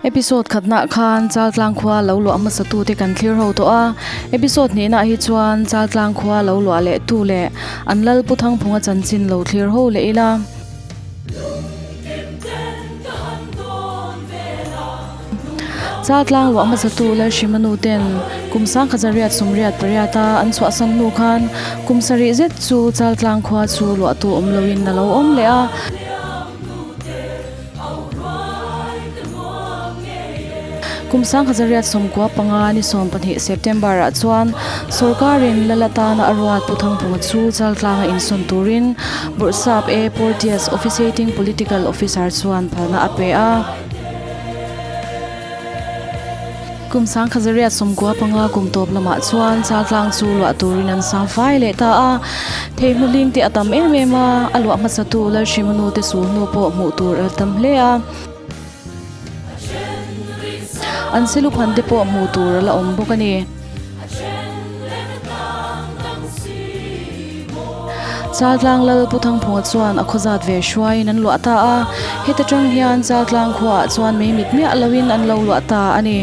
Episode khatnaah khan Chaltlang khua lo luah hmasa tute kan thlir ho tawh a, episode hnihnaah hi chuan Chaltlang khua lo luah leh tu leh an lal Pu Thangphunga chanchin lo thlir ho leh ila. Chaltlang luah hmasa tu Lalhrimanu ten kum sangkhat zariat sawmriat pariata an chhuahsan hnu khan kum sarih zet chu Chaltlang khua chu luahtu awm loin a lo awm leh a. Kum 1895 ni 12 September ah chuan sorkarin lal atana a ruat Pu Thangphunga chu Chaltlanga insawn turin Bawrhsap A. Porteous Officiating Political Officer chuan phalna a pe a. Kum 1995 kum tawp lamah chuan Chaltlang chu luah turin an sang fai leh ta a. Theihmu hling te a tam em em a, a luah hmasatu Lalhrimanu te sulhnu pawh hmuh tur a tam hle a. An siluphan te pawh hmuh tur a la awm bawk a ni. Chaltlang Lal Pu Thangphunga chuan a khaw zat ve hruaiin an luah ta a, heta tang hian Chaltlang khuaah chuan mei mit miah loin an lo luah ta a ni.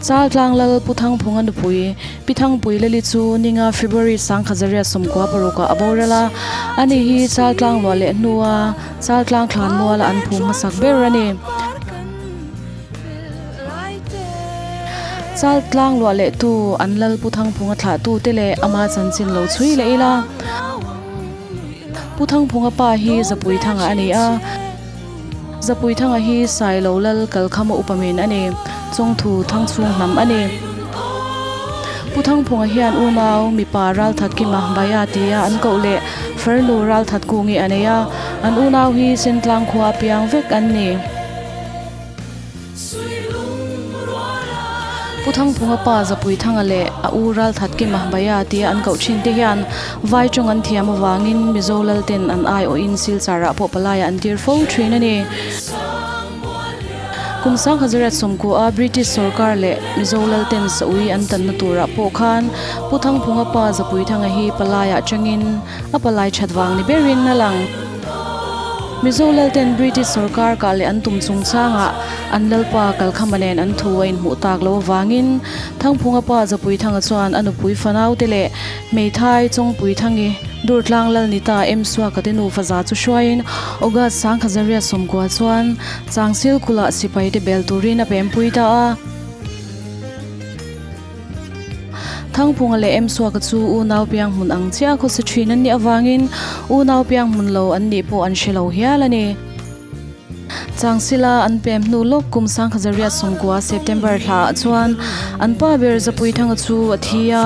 Chaltlang Lal Pu Thangphunga nupui Pi Thangpui Lali chu ninga February 1996 ah a boral a, ani hi Chaltlang luah leh hnua Chaltlang thlan muala an phum hmasak ber a ni. Chaltlang luah leh tu an lal Pu Thangphunga thlah tu te leh ama chanchin lo chhui leh ila. Pu Thangphunga pa hi Zapuithanga a ni a. Zapuithanga hi Sailo lal kalkhama upa min a ni. Chawngthu Thangchhung hnam a ni. Pu Thangphunga hian unau mipa Ralthat Kima Baia tia an koh leh Farnu Ralthat Kungi a nei a. An unau hi Sentlang khua piang vek an ni. Pu Thangphunga pa Zapuithanga leh a u Ralthatkima Baya tia an koh thin te hian vai tawng an thiam avangin Mizo Lalten an aiawhin Silchar-ah pawh palaiah an tir fo thin a ni. Kum 1990-a British sorkar leh Mizo Lalten saui an tanna turah pawh khan Pu Thangphunga pa Zapuithanga hi palaiah tangin a palai that vang ni berin a lang. Mizo Lalten British sorkar kah leh an tum chungchangah an lalpa Kalkhama nen an thu a inhmuh tak lo avangin Thangphunga pa Zapuithanga chuan a nupui fanaute leh hmeithai Chawngpuithangi Durtlang Lalnita M Suaka te nufa za chu hruaiin August 1990 chuan Changsil kulh-ah sipaite bel turin a pempui ta a. Thangphunga leh Emsuaka chu unau piang hmun ang chiah khawsa thin an nih avangin unau piang hmun lo an nih pawh an hre lo hial a ni. Changsila an pem hnu lawk kum 1990 September thla ah chuan an pa ber Zapuithanga chu a thi a,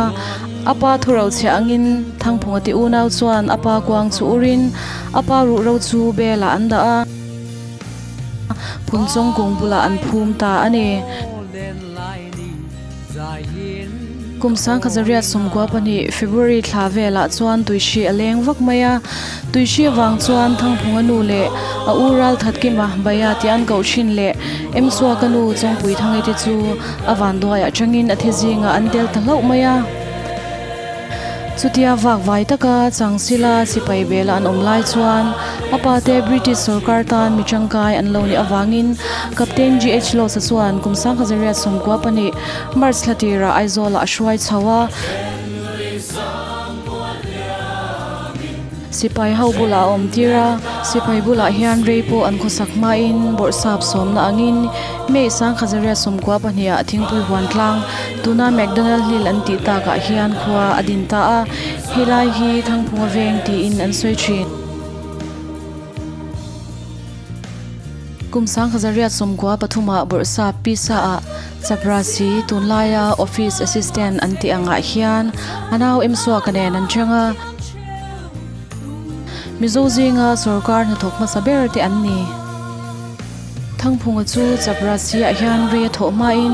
a pa thuro chhiah angin Thangphunga ti unau chuan a pa kuang chu urin a pa ruhro chu bel ah an dah a, Phunchawng kung bulah an phum ta a ni. Kum 1992 February thla velah chuan tuihri a leng vak mai a, tuihri avang chuan Thangphunga nu leh a u Ralthatkima Baya tih an koh thin leh Emsuaka nu Chawngpuithangi te chu a vanduai atangin a thi zingah an tel ta hlauh mai a. Chutia vak vai taka Changsila sipai bela an awm lai chuan a pate British sorkar tan mi tangkai an lo nih avangin Captain GH Lawsa chuan kum 1992 March thla tirah Aizawlah a hruai chho a. Sipai ho bulah a awm tir a, sipai bulah hian rei pawh an khawsak hmain bawrhsap sawmna angin May 1992 ah thingpui huan tlang tuna McDonald Hill an tih takah hian khua a din ta a, helai hi Thangphunga veng tiin an sawi thin. Kum 1993 ah bawrhsap Pisa ah Chaprasi tunlaia Office Assistant an tih angah hian a nau Emsuaka nen an cheng a. Mizo zinga sorkar hnathawk hmasa ber te an ni. Thangphunga chu Chaprasi ah hian rei a thawh hmain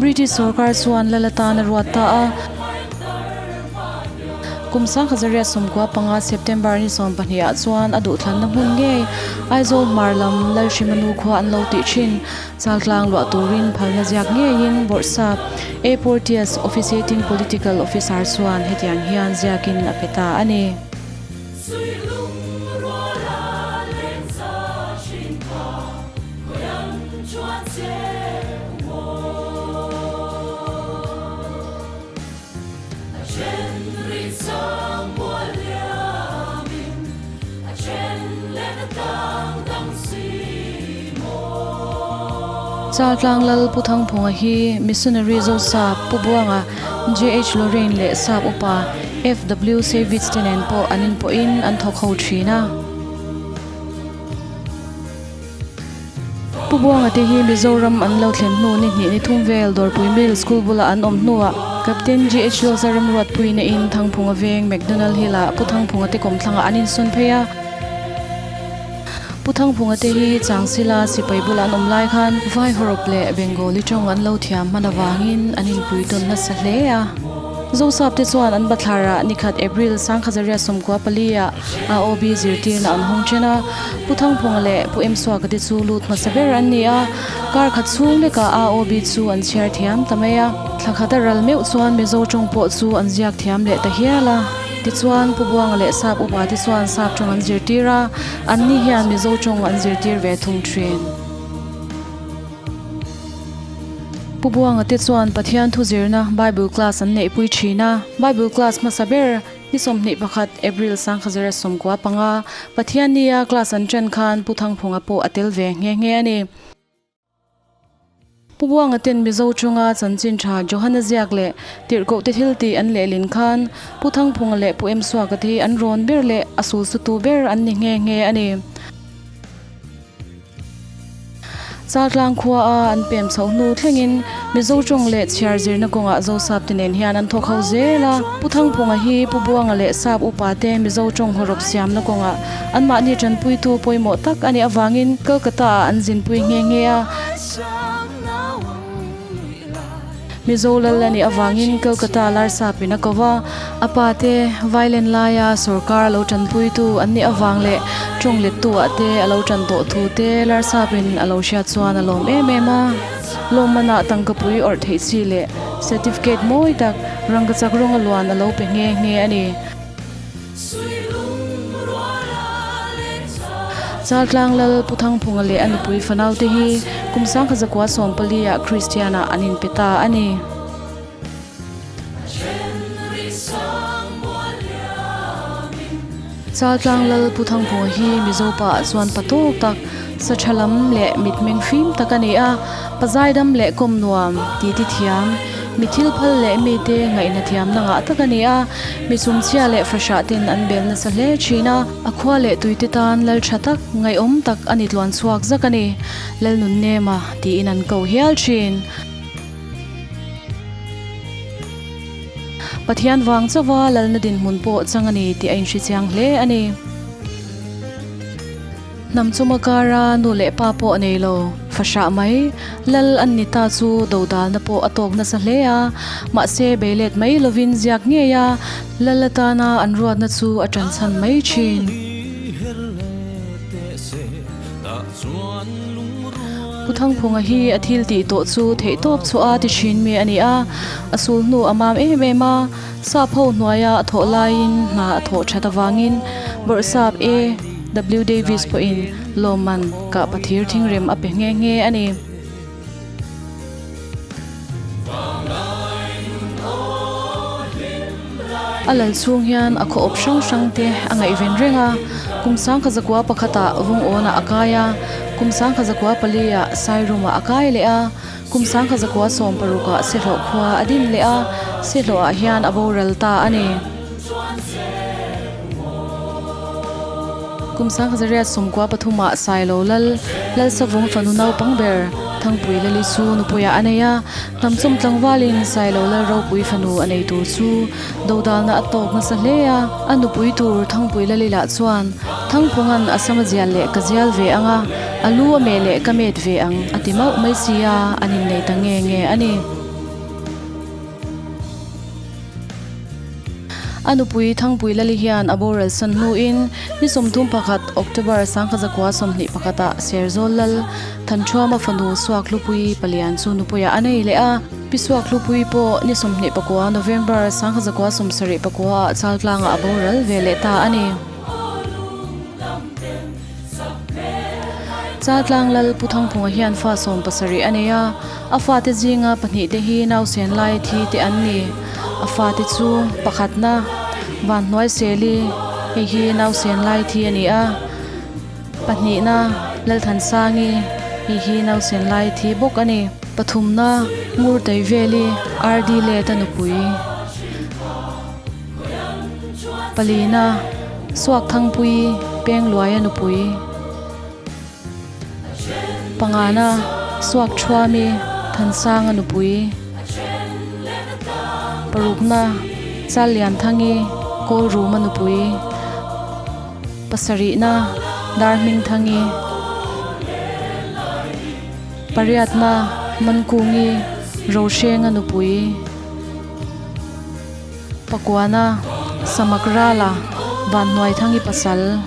British sorkar chuan lal atan a ruat ta a. Kum 1995 September ni 12 ah chuan a duhthlanna hmun ngei Aizawl hmar lam Lalhrimanu khua an lo tih thin. Chaltlang luah turin phalna ziak ngeiin Bawrhsap A. Porteous, Officiating Political Officer chuan hetiang hian ziakin a pe ta a ni. Chaltlang Lal Pu Thangphunga hi Missionary Zosap Pu Buanga, JH Lorraine leh Sap Upa FW Savitz te nen pawh an inpawhin an thawk ho thin a. Pu Buanga te hi Mizoram an lo thlen hnu ni hnih ni thum vel Dawrpui Middle School bulah an awm hnuah Captain GH Lawsa remruatpuina in Thangphunga veng McDonald Hill ah Pu Thangphunga te kawmthlangah an insawn phei a. Pu Thangphunga te hi Changsila sipai bulah an awm lai khan Vai hawrawp leh Bengali tawng an lo thiam hman avangin an inpui tawn nasa hle a. Zosap te chuan an bathlarah nikhat April sangkhazaria 14 ah AOB zirtirna an hawng then a, Pu Thangphunga leh Pu Emsuaka te chu lut hmasa ber an ni a, kar khat chhung lekah AOB chu an chhiar thiam ta mai a. Thla khat a ral meuh chuan Mizo tawng pawh chu an ziak thiam leh ta hial a. Tichuan, Pu Buanga leh Sap upa te chuan Sap tawng an zirtir a, anni hian Mizo tawng an zirtir ve thung thin. Pu Buanga te chuan Pathian thu zirna Bible class an neihpui thin a, Bible class hmasa ber ni 21 April 1995, Pathiannia class an ṭan khan Pu Thangphunga pawh a tel ve nghe nghe a ni. Pu Buanga ten Mizo chunga chanchin tha Johana ziak leh tirhkoh te thil tih an lehlin khan Pu Thangphunga leh Pu Emsuaka te hi an rawn ber leh a sulsutu ber an ni nghe nghe a ni. Chaltlang khua a an pem chhoh hnu thlengin Mizo tawng leh chhiar zirna kawngah Zosap te nen hian an thawk ho zel a. Pu Thangphunga hi Pu Buanga leh Sap upa te Mizo tawng hawrawp siamna kawngah anmahni tanpuitu pawimawh tak a nih avangin Kolkata ah an zinpui nghe nghe a. Mizo lal a nih avangin Kolkata Larsapin a ko va, a pa te violin laia sorkar lo tanpuitu an nih avang leh tawng lettu ah te a lo tan tawh thu te Larsapin a lo hriat chuan a lawm em em a. Lawmmanah tangkapui awrh theih chi leh certificate mawi tak rangkachak rawnga luan a lo pe nghe nghe a ni. Chaltlang Lal Pu Thangphunga leh a nupui fanaute hi kum 1914 ah Kristian ah an inpe ta a ni. Chaltlang Lal Pu Thangphunga hi Mizo pa ah chuan pa tawk tak, sa tha lam leh mitmeng fim tak a ni a, pa zaidam leh kawm nuam, titi thiam, Mi thil phal leh mite ngaihna thiamna ngah tak a ni a, mi chumchhia leh fahrah ten an bel nasa hle thin a, a khua leh tuite tan lal tha tak, ngaihawm tak a ni tluan chhuak zak a ni. Lalnunnema tiin an ko hial thin. Pathian vang chauha lalna dinhmun pawh chang a ni tih a inhre chiang hle a ni. Hnam chuma kara nu leh pa pawh nei lo, fahrah mai, lal an ni ta chu dodalna pawh a tawk nasa hle a, mahse beilet mai lovin ziak ngei a, lal atana an ruatna chu a tanchhan mai thin. Pu Thangphunga hi a thil tih tawh chu theihtawp chhuah a ti thin mi a ni a, a sul hnu a mam em em a, Sap ho hnuaia a thawh laiin hna a thawh that avangin Bawrhsap A. W. Davis pawhin lawmman kah pathir thingrem a pe nghe nghe a ni. A lal chhung hian a khaw awp hrang hrang te a ngaihven reng a, kum 19 pakhatah Vungawnah a kai a, kum 1904 ah Sairumah a kai leh a, Kum 1916 ah Sehlawh khua a din leh a, Sehlawh ah hian a boral ta a ni. Kum 1993 ah Sailo Lal, Lalsavung fanu naupang ber, Thangpui Lali chu nupuiah a nei a, hnamchawm tlangvalin Sailo Lal ropui fanu a nei tur chu dodalna a tawk nasa hle a, a nupui tur Thangpui Lali lah chuan Thangphunga'n a sam a zial leh ka zial ve ang a, a lu a meh leh ka met ve ang a ti mauh mai si a, an innei ta nge nge a ni. A nupui Thangpui Lali hian a boral san hnuin ni 31 October 1921 ah Serzawl Lal Thanṭhuama fanu Suakhlupui palian chu nupuiah a nei leh a. Pi Suakhlupui pawh ni 29 November 1974 ah Chaltlangah a boral ve leh ta a ni. Chaltlang Lal Pu Thangphunga hian fa 17 a nei a, a fate zinga pahnih te hi nausen lai thi te an ni. A fate chu pakhatna Vanhnuaiseli, hei hi nausen lai thi a ni a, pahnihna Lalthansangi. Hei hi nausen lai thi bawk a ni. Pathumna, Ngurteiveli, RD Leta nupui. Palina, Suakthangpui, Pengluaia nupui. Pangana, Suakthuami, Thansanga nupui. Parukna, Challianthangi, Kawlruma nupui. Pasarihna, Darhmingthangi. Pariatna, Mankungi, Rohrenga nupui. Pakuana, Samak Rala, Vanhnuaithangi pasal.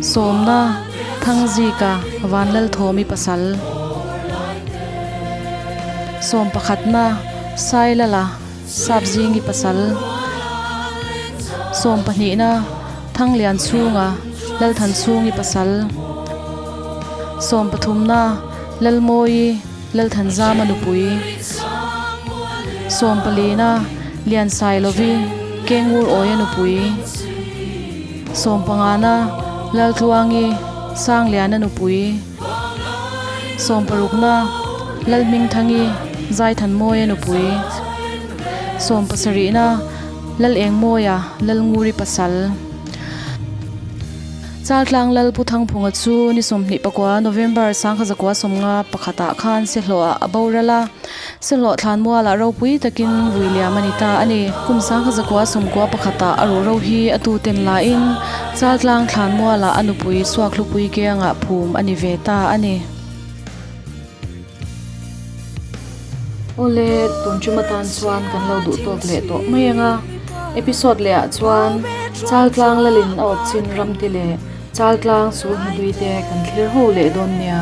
Sawmna, Thangzika, Vanlalthawmi pasal. Sawm pakhatna, Sailala, Sapzingi pasal. Sawm pahnihna, Thanglianchhunga, Lalthanchhungi pasal. Sawm pathumna, Lalmawi, Lalthanzama nupui. Sawm palina, Liansailovi, Kengur Awia nupui. Sawmpangana, Laltluangi, Sangliana nupui. Sawmparukna, Lalhmingthangi, Zaithanmawia nupui. Sawmpasarihna, Lalengmawia, Lalnguri pasal. Chaltlang Lal Pu Thangphunga chu ni 24 November 1951 pakhatah khan Sehlawhah a boral a. Sehlawh thlanmualah ropui takin vui liam a ni ta a ni. Kum 1991 pakhatah a ruhro hi a tuten lain Chaltlang thlanmualah a nupui Suakhlupui kiangah phum a ni ve ta a ni. Awle, tun tum atan chuan kan lo duh tawk leh tawh mai ang a. Episode leh ah chuan Chaltlang Lalin a awp chin ram te leh Chaltlang sul hnudui te kan thlir ho leh dawn nia.